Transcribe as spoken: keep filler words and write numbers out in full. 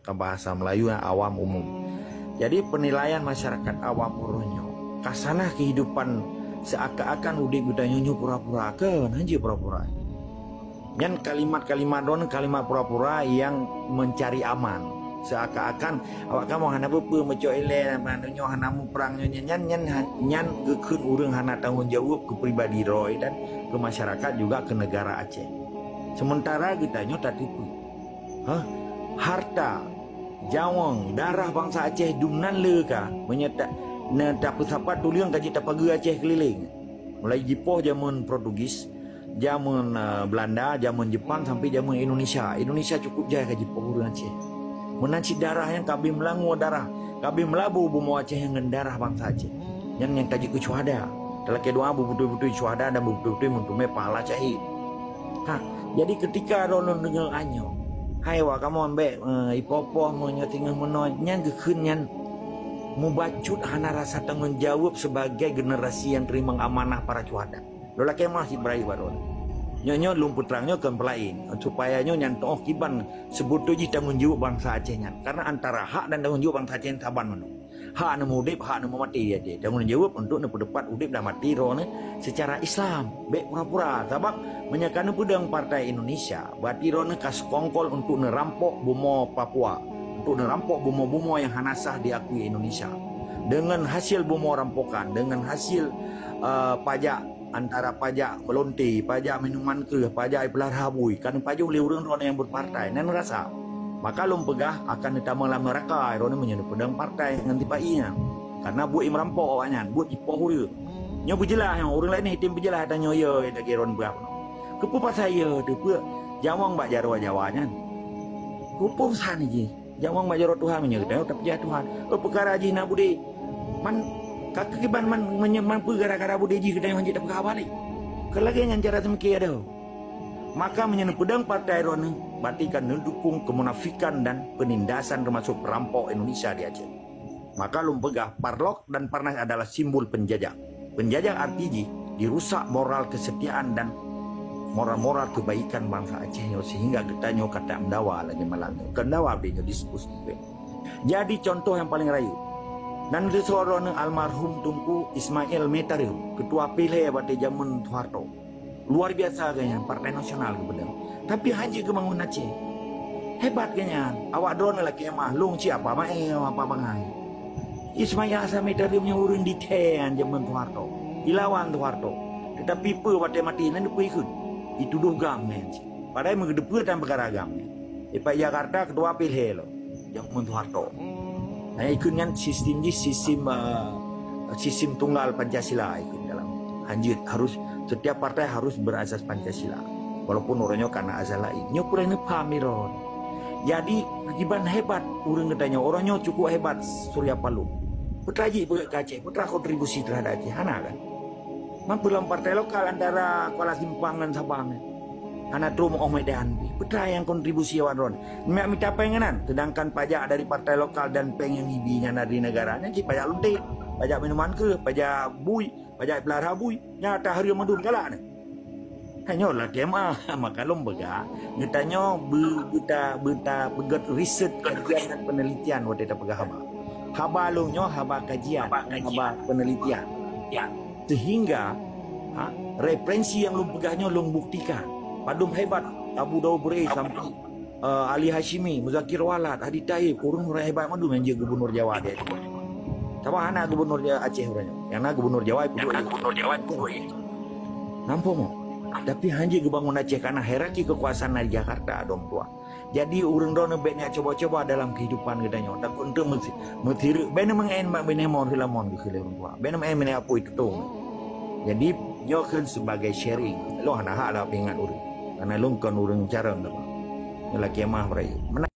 Ka bahasa Melayu, awam umum. Jadi, penilaian masyarakat awam uroe nyoe, ka salah kehidupan, seakan-akan udeb geutanyoe nyoe pura-pura. Kon, hana jeuet pura-pura. Nyan kalimat-kalimat droeneuh kalimat pura-pura yang mencari aman. Seakan-akan awak kamoe hana peue-peue, meucok ilée, nyoe hana muprang, nyoe nyan, nyan, nyan, nyan geukheun ureuëng hana tanggong jaweueb keu pribadi droe dan keu masyarakat juga keu negara Aceh. Sementara geutanyoe tateupeue, hah? Harta, nyawöng, darah bansa Aceh dum nan le ka, meunyoe ta-, na tapeusapat tuleueng ka jeuet tapageue Aceh keulileng. Mulai jipoh jameun Portugis, jameun, eh, Belanda, jameun Jepang sampai jameun Indonesia. Indonesia cukup jai ka jipoh ureuëng Aceh. Meunan cit darah nyan ka abéh meulangue darah, ka abéh meulabu bumoe Aceh nyan ngon darah bansa Aceh. Nyan nyang ka jeuet keu syuhada. Talakée doa beubeutôi-beutôi syuhada dan beubeutôi-beutôi meuteumé pahala syahid. Ha, jadi ketika droeneuh deungoe nyoe, hai awak kamoe ambek, eh, ipoh-poh meunyoe singoh meunoe, nyan geukheun nyan mubacut hana rasa tanggong jaweueb sebagai generasi nyang teurimong amanah para syuhada. Lôn lakée meu'ah cit beurayeuk bak droeneuh. Nyoe-nyoe lôn peutrang nyoe kon peulaén, supaya nyoe nyan teu'oh kiban seubeutôi jih tanggong jaweueb bansa Aceh nyan. Karena antara hak dan tanggong jaweueb bansa Aceh nyan saban meunoe. Hak neuh udeb, hak neuh maté, ya, tanggong jaweueb untuk neupeudepat udeb dan maté droeneuh secara Islam. Bék pura-pura, sabab meunyoe ka neupeudong Partai Indonesia, berarti droeneuh ka seukongkol untuk neurampok bumoe Papua, untuk neurampok bumoe-bumoe nyang hana sah diakui Indonesia. Dengan hasil bumoe rampokan, dengan hasil, eh, pajak, antara pajak meulonte, pajak minuman kreueh, pajak ipeulara bui, ka neupajoh lé ureuëng droeneuh nyang berpartai, nan rasa. Maka lôn peugah akan neutamong lam neuraka droeneuh meunyoe neupeudong partai ngon tipa ié nyan. Karena buet merampok awaknyan, buet jipoh ureuëng. Nyoe beujeulaih nyoe, ureuëng laén item beujeulaih tanyoe, ya, lagée droeneuh peugah. Keupeue pasai ya, teupeue nyawöng bak jaroe Jawa nyan? Keupeue urusan jih? Nyawöng bak jaroe Tuhan meunyoe geutanyoe tapeujah Tuhan. Oh, peukara jih na budé. Man, ka keukiban man, meunyoe man peue gara-gara budé jih geutanyoe hanjeuet tapeugah haba lé. Keu lagée nyan cara teumikée adoe. Maka meunyoe neupeudong partai droeneuh, berarti ka neudukung kemunafikan dan penindasan termasuk perampok Indonesia di Aceh. Maka lôn peugah, Parlok dan Parnas adalah simbol penjajah. Penjajah arti jih dirusak moral kesetiaan dan moral-moral kebaikan bansa Aceh nyoe sehingga geutanyoe ka tameudawa lagée malam nyoe. Kon dawa pih nyoe diskusi. Jadi contoh nyang paleng rayeuk. Nan leusoe droeneuh almarhum Teungku Ismail Metarim, ketua P L H watée jameun Soeharto. Luar biasa geuh nyan, Partai Nasional geupeudong. Tapi hanjeuet geubangon Aceh. Hebat geuh nyan. Awak droeneuh lakée meu'ah, lôn cit apa maé, apa bangai. Ismail Hasan Metarim nyoe ureuëng dithée nyan jameun Soeharto. Ilawan Soeharto. Tetapi peue watée maté nyan dipeue ikheun. Itudoh GAM nyan cit. Padahai meugeudeue peue tan peukara GAM nyan. Di Jakarta ketua P L H lom. Jameun Soeharto. Nah, ikheun nyan sistem jih sistem, eh, sistem tunggal Pancasila ikheun dalam. Hanjeuet harus, setiap partai harus berasas Pancasila. Walaupun uroe nyoe kana asai laén. Nyoe peureulée neupaham droe. Jadi, kiban hebat ureuëng geutanyoe. Uroe nyoe cukup hebat Surya Paloh. Peue teuma jih peugét keu Aceh, peue teuma kontribusi terhadap Aceh. Hana kan? Man peue lom partai lokal antara Kuala Simpang ngon Sabang nyan. Hana trok meu'oh Medan pih. Peue teuma nyang kontribusi awak droen. Mita péng nyan, sedangkan pajak dari partai lokal dan péng nyang ibi nyan dari negara nyan cit pajak lonte, pajak minuman kreueh, pajak bui, pajak pelara bui. Nyan ata hareuem mandum galak nyan. Hanyoe lah tema maka lôn peugah, geutanyoe beu-, beuta-, beuta-, peugét riset, kajian dan penelitian watée tapeugah haba. Haba lôn nyoe haba kajian, haba penelitian. Sehingga, ha, referensi nyang lôn peugah nyoe lôn buktikan. Padum hebat Abu Daud Bure sampai, eh, Ali Hashimi, Muzakir Walad, Hadi Thaib, ureuëng-ureuëng hebat mandum nyang jeuet gubunur Jawa di Aceh. Sabab hana gubunur Ja-, Aceh uroe nyoe. Nyang na gubunur Jawa ipeuduek. Nampak mo? Tapi hanjeuet geubangun Aceh karena hierarki kekuasaan na di Jakarta dong tuan. Jadi, ureuëng droeneuh bék neujak cuba-cuba dalam kehidupan geutanyoe. Takot euntreuk meusi-, meusireuk. Bék neumeu'en bak binéh mon, hila mon geukheun lé ureuëng tuha. Bék neumeu'en binéh apui tutong. Jadi, nyoe kheun sebagai sharing. Lôn hana hak lah peuingat ureuëng. Karena lôn kon ureuëng carông dah. Nyoe lakée meu'ah beurayeuk.